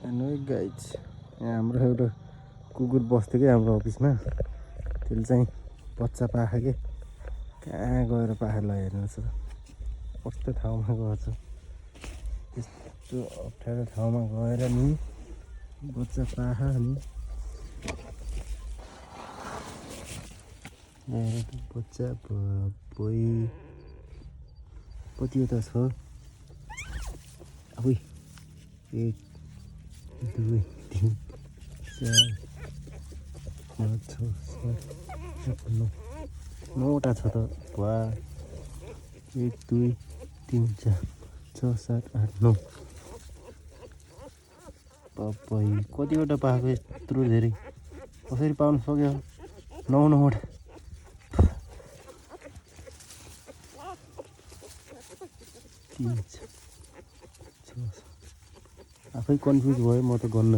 हेर्नु है गाइज, यहाँ हाम्रो एउटा कुकुर बस्थ्यो कि हाम्रो अफिसमा। त्यसले चाहिँ बच्चा पाखा के कहाँ गएर पाखा ल हेर्नुहोस् त कस्तो ठाउँमा गएछ। यस्तो अप्ठ्यारो ठाउँमा गएर नि बच्चा पाखा अनि बच्चा भोइ कतिवटा छ। अब 1 2 3 4 5 6 7 8 9 9वटा छ त भुवा। 1 2 3 4 6 7 8 9 पप्पै कतिवटा पाएको यत्रो धेरै कसरी पाउनु सक्यो। 9 आफै कन्फ्युज भयो म त गन्न।